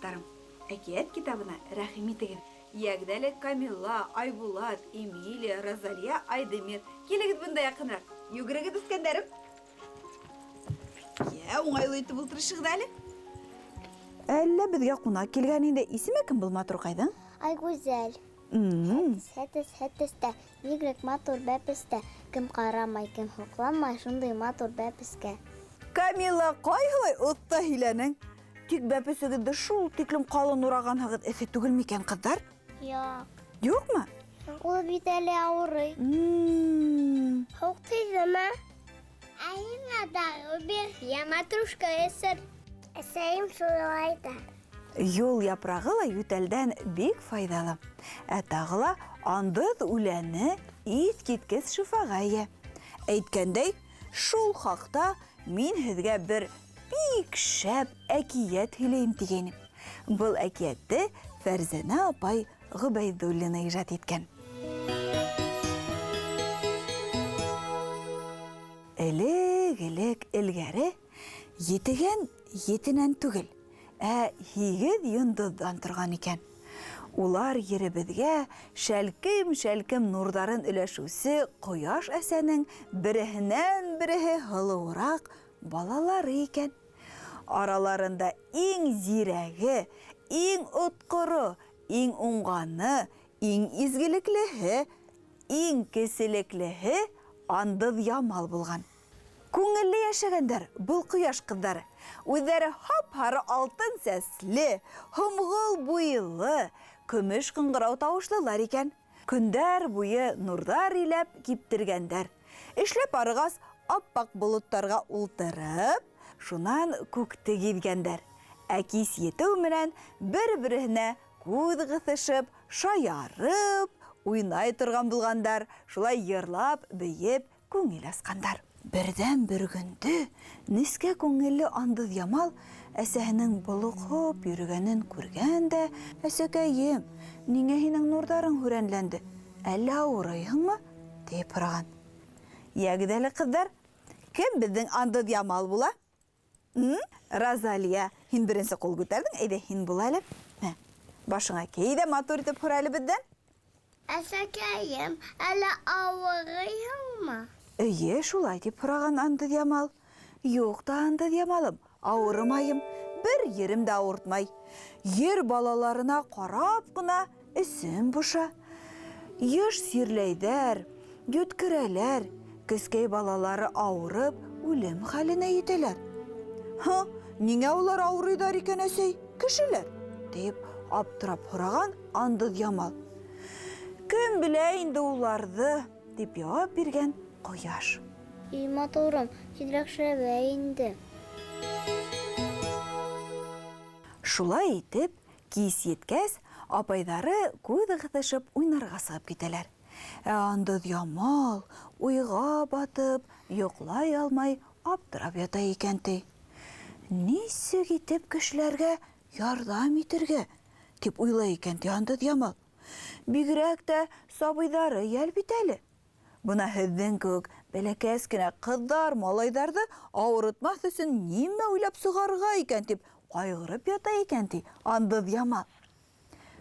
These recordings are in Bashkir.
балаҡаттарым. Әкиәт китабына рәхим итегеҙ. Йәгеҙ әле, Камилла, Айбулат, Эмилия, Розалия, Айдемир. Килегеҙ бында яҡыныраҡ. Йүгерегеҙ, үҫкәндәрем. Йә, уңайлы итеп ултырышығыҙ әле. Әллә беҙгә ҡунаҡ килгән инде. Исеме кем был матурҡайҙың? Айгүзәл. Һәтес, һәтес тә, бигерәк матур бәпестә. Кем ҡарамай, кем һоҡланмай шундай матур бәпескә. Камила, ҡайһылай оҫта һөйләнең. Тик бәпесегеҙҙе шул тиклем ҡалын урағанһығыҙ, эҫе түгел микән, ҡыҙҙар? Юҡ. Юҡмы? Ул бит әле ауырый. Һыуыҡ тейҙеме? Ә һиңә дарыу бир, йә матрушка эсер. Әсәйем шулай әйтә. Юл япрағы ла ютәлдән бик файҙалы. Ә тағы ла андыҙ үләне иҫ киткес шифаға эйә. Әйткәндәй, шул хаҡта мин һеҙгә бер бик шәп әкиәт һөйләйем тигәйнем. Был әкиәтте Фәрзәнә апай Ғөбәйҙуллина ижад иткән. Элек-элек элгәре етегән етенән түгел, ә һигеҙ йондоҙҙан торған икән. Улар еребеҙгә шәлкем-шәлкем нурҙарын өләшеүсе ҡояш әсәнең береһенән-береһе һылыуыраҡ балалары икән. Араларында иң зирәге, иң отҡоро, иң уңғаны, иң изгелеклеһе, иң кеселеклеһе Андыҙ Ямал булған. Күңелле йәшәгәндәр был ҡояш ҡыҙҙары. Үҙҙәре һап-һары алтын сәсле, һомғол буйлы, көмөш ҡыңғырау тауышлылар икән. Көндәр буйы нурҙар иләп киптергәндәр. Эшләп арығас, аппаҡ болоттарға ултырып, шунан күкте гиҙгәндәр. Ә кис етеү менән бер-береһенә күҙ ҡыҫышып, шаярып, уйнай торған булғандар, шулай йырлап, бейеп, күңел асҡандар. Берҙән-бер көндө нескә күңелле Андыҙ Ямал әсәһенең болоҡһоп йөрөгәнен күргән дә, Әсәкәйем, ниңә һинең нурҙарың һүрәнләнде, әллә ауырыйһыңмы? тип һораған. Йәгеҙ әле, ҡыҙҙар, кем беҙҙең Андыҙ Ямал була? Розалия, һин беренсе ҡул күтәрҙең, әйҙә һин бул әле. Мә, башыңа кей ҙә матур итеп һора әле беҙҙән. Әсәкәйем, әллә ауырыйһыңмы? Эйе, шулай тип һораған Андыҙ Ямал. Юҡ та, Андыҙ Ямалым, ауырымайым, бер ерем дә ауыртмай. Ер балаларына ҡарап ҡына эсем боша. Йыш сирләйҙәр, йүткерәләр, кескәй балалары ауырып, үлем хәленә етәләр. Һы, ниңә улар ауырыйҙар икән, әсәй, кешеләр? Тип аптырап һораған Андыҙ Ямал. Кем белә инде уларҙы, тип яуап биргән Ҡояш. И матурым, тиҙерәк шәбә инде. Шулай итеп, кис еткәс, апайҙары күҙ ҡыҫышып уйнарға сығып китәләр. Ә Андыҙ Ямал, уйға батып, йоҡлай алмай аптырап ята икән, ти. Нисек итеп кешеләргә ярҙам итергә, тип уйлай икән, ти Андыҙ Ямал. Бигерәк тә сабыйҙары йәл бит әле. Бына һеҙҙең кеүек бәләкәс кенә ҡыҙҙар, малайҙарҙы ауырытмаҫ өсөн нимә уйлап сығарырға икән, тип ҡайғырып ята икән, ти Андыҙ Ямал.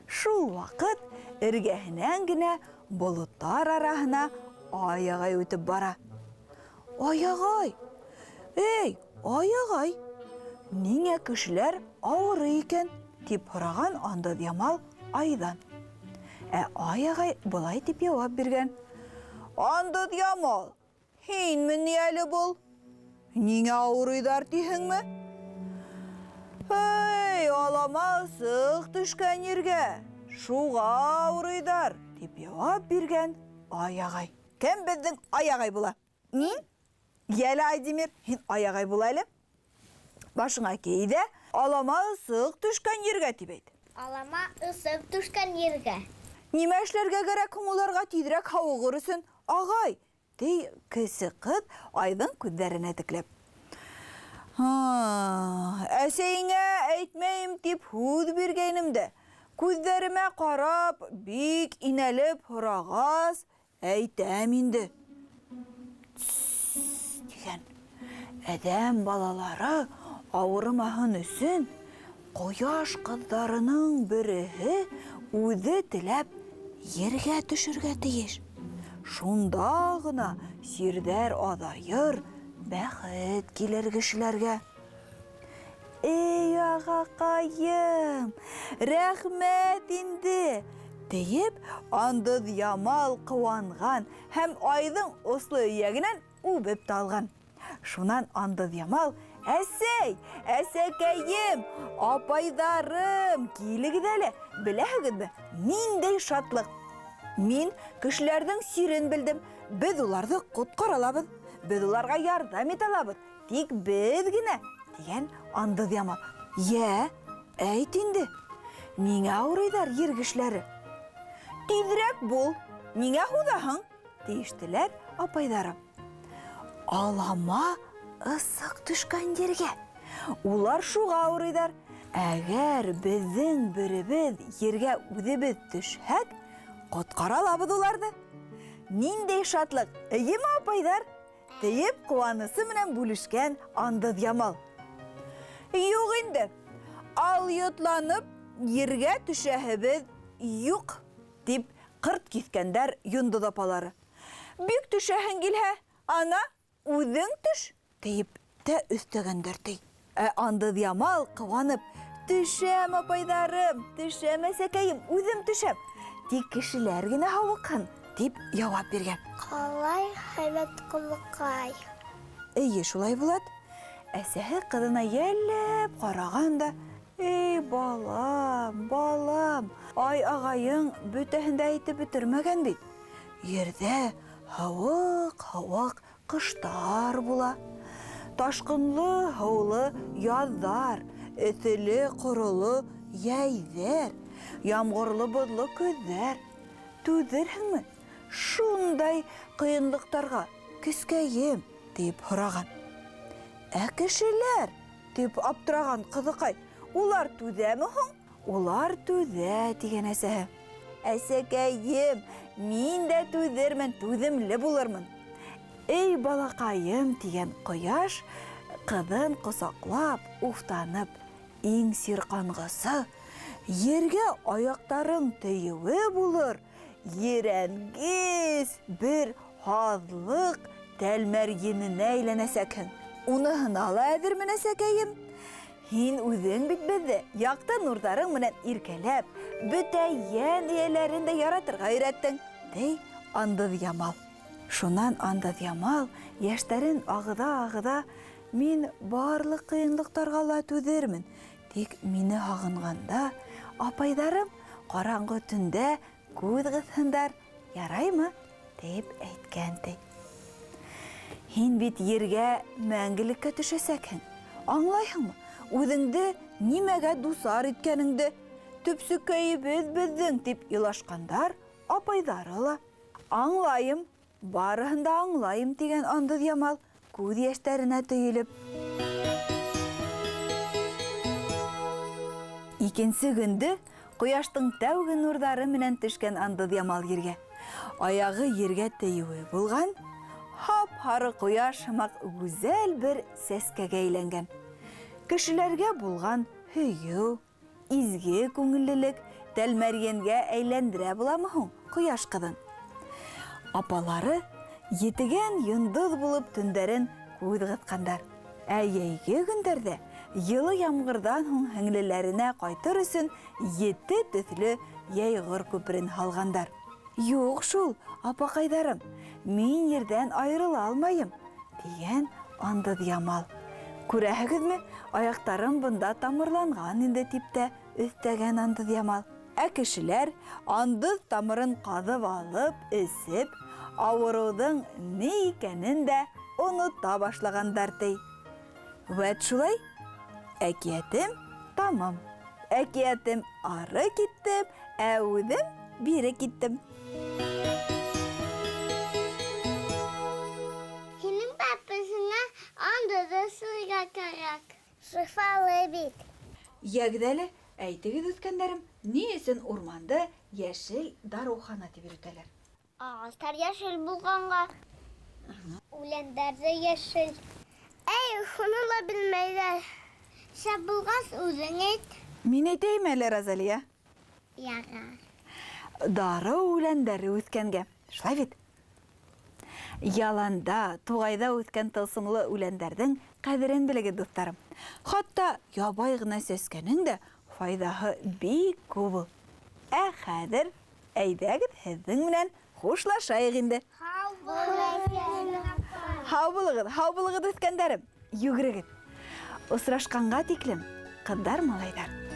Шул ваҡыт эргәһенән генә болоттар араһына Ай ағай үтеп бара. Ай ағай! Эй, Ай ағай! Ниңә кешеләр ауырый икән? Тип һораған Андыҙ Ямал Айҙан. Ә Ай ағай былай тип яуап биргән. Андыҙ Ямал, һинме ни әле был? Ниңә ауырыйҙар тиһеңме? Эй, алама ысыҡ төшкән ергә, шуға ауырыйҙар, тип яуап биргән Ай ағай. Кем беҙҙең Ай ағай була? Мин? Йәле, Айдемир, һин Ай ағай бул әле. Башыңа кей ҙә, алама ысыҡ төшкән ергә, тип әйт. Алама ысыҡ төшкән ергә. Нимә эшләргә кәрәк һуң уларға тиҙерәк һауығыр өсөн, ағай? Ти кесе ҡыҙ Айҙың күҙҙәренә текләп. Әсәйеңә әйтмәйем тип һүҙ биргәйнем дә, күҙҙәремә ҡарап, бик инәлеп һорағас, әйтәм инде. Тс, тигән. Әҙәм балалары ауырымаһын өсөн Ҡояш ҡыҙҙарының береһе үҙе теләп ергә төшөргә тейеш. Шунда ғына сирҙәр аҙайыр, бәхет килер кешеләргә. Эй, ағаҡайым, рәхмәт инде, тиеп, Андыҙъямал ҡыуанған һәм айҙың осло эйәгенән үбеп тә алған. Шунан Андыҙъямал: "Әсәй, әсәкәйем, апайҙарым, килегеҙ әле, беләһегеҙме, ниндәй шатлыҡ! Мин кешеләрҙең сирен белдем, беҙ уларҙы ҡотҡара алабыҙ, беҙ уларға ярҙам итә алабыҙ, тик беҙ генә", тигән Андыҙъямал. "Йә, әйт инде, ниңә ауырыйҙар ер кешеләре?" "Тиҙерәк бул, ниңә һуҙаһың?" тиештеләр апайҙары. Алама ысыҡ төшкән ергә. Улар шуға ауырыйҙар. Әгәр беҙҙең беребеҙ ергә үҙебеҙ төшһәк, ҡотҡара алабыҙ уларҙы. Ниндәй шатлыҡ, эйеме, апайҙар? Тиеп ҡыуанысы менән бүлешкән Андыҙъямал. Юҡ инде, алйотланып ергә төшәһебеҙ юҡ, тип ҡырт киҫкәндәр йондоҙ апалары. Бик төшәһең килһә, ана, үҙең төш, тиеп тә өҫтәгәндәр ти. Ә Андыҙъямал ҡыуанып: "Төшәм, апайҙарым, төшәм, әсәкәйем, үҙем төшәм. Тик кешеләр генә һауыҡһын", тип яуап биргән. Ҡалай һәйбәт ҡыҙыҡай. Эйе, шулай Булат. Әсәһе ҡыҙына йәлләп ҡараған да: "Эй, балам, балам, ай ағайың бөтәһен дә әйтеп бөтөрмәгән бит. Ерҙә һыуыҡ-һыуыҡ ҡыштар була. Ташҡынлы, һыулы яҙҙар, эҫеле, ҡороло йәйҙәр, ямғырлы, боҙло көҙҙәр. Түҙерһеңме шундай ҡыйынлыҡтарға, көскәйем?" тип һораған. Ә кешеләр, тип аптыраған ҡыҙыҡай, улар түҙәме һуң? Улар түҙә, тигән әсәһе. Әсәкәйем, мин дә түҙермен, түҙемле булырмын. Эй, балаҡайым, тигән ҡояш, ҡыҙын ҡосаҡлап, уфтанып, иң сирҡанғысы ергә аяҡтарың тейеүе булыр, ерәнгес бер һаҙлыҡ тәлмәрйененә әйләнәсәкһең. Уныһына ла әҙермен, әсәкәйем. Һин үҙең бит беҙҙе яҡты нурҙарың менән иркәләп, бөтә йән эйәләрен дә яратырға өйрәттең, ти Андыҙъямал. Шунан Андыҙъямал йәштәрен ағыҙа-ағыҙа: "Мин барлыҡ ҡыйынлыҡтарға ла түҙермен, тик мине һағынғанда апайҙарым ҡараңғы төндә күҙ ҡыҫһындар, яраймы?" тип әйткән ти. Һин бит ергә мәңгелеккә төшәсәкһең, аңлайһыңмы? Үҙеңде нимәгә дусар иткәнеңде, төпсөкәйебеҙ беҙҙең, тип илашҡандар апайҙары ла. Аңлайым, барыһын да аңлайым, тигән Андыҙъямал, күҙ йәштәренә төйөлөп. Икенсе көндө ҡояштың тәүге нурҙары менән төшкән Андыҙъямал ергә. Аяғы ергә тейеүе булған, һап-һары ҡояш һымаҡ гүзәл бер сәскәгә әйләнгән. Кешеләргә булған һөйөү, изге күңеллелек тәлмәрйенгә әйләндерә буламы һуң ҡояш ҡыҙын? Апалары етегән йондоҙ булып төндәрен күҙ ҡыҫҡандар. Ә йәйге көндәрҙә йылы ямғырҙан һуң һеңлеләренә ҡайтыр өсөн ете төҫлө йәйғор күперен һалғандар. Юҡ шул, апаҡайҙарым, мин ерҙән айырыла алмайым, тигән Андыҙъямал. Күрәһегеҙме, аяҡтарым бында тамырланған инде, тип тә өҫтәгән Андыҙъямал. Ә кешеләр андыҙ тамырын ҡаҙып алып, эсеп, ауырыуҙың ни икәнен дә онота башлағандар, ти. Вәт шулай, әкиәтем тамам. Әкиәтем ары киттем, ә үҙем бире киттем. Һинең бәпесеңә андыҙ эсергә кәрәк. Шифалы бит. Йәгеҙ әле, әйтегеҙ, үҫкәндәрем, ни өсөн урманды йәшел дарыухана тип йөрөтәләр? Ағастар йәшел булғанға, үләндәр ҙә йәшел. Эй, шуны ла белмәйҙәр. Шәп булғас, үҙең әйт. Мин әйтәйем әле, Розалия. Ярар. Дарыу үләндәре үҫкәнгә. Шулай бит? Яланда, туғайҙа үҫкән тылсымлы үләндәрҙең ҡәҙерен белегеҙ, дуҫтарым. Хатта ябай ғына сәскәнең дә файҙаһы бик күп ул. Ә хәҙер әйҙәгеҙ һеҙҙең менән хушлашайыҡ инде. Һау булығыҙ. Һау булығыҙ, һау булығыҙ, үҫкәндәрем. Йүгерегеҙ. Осрашҡанға тиклем, ҡыҙҙар, малайҙар.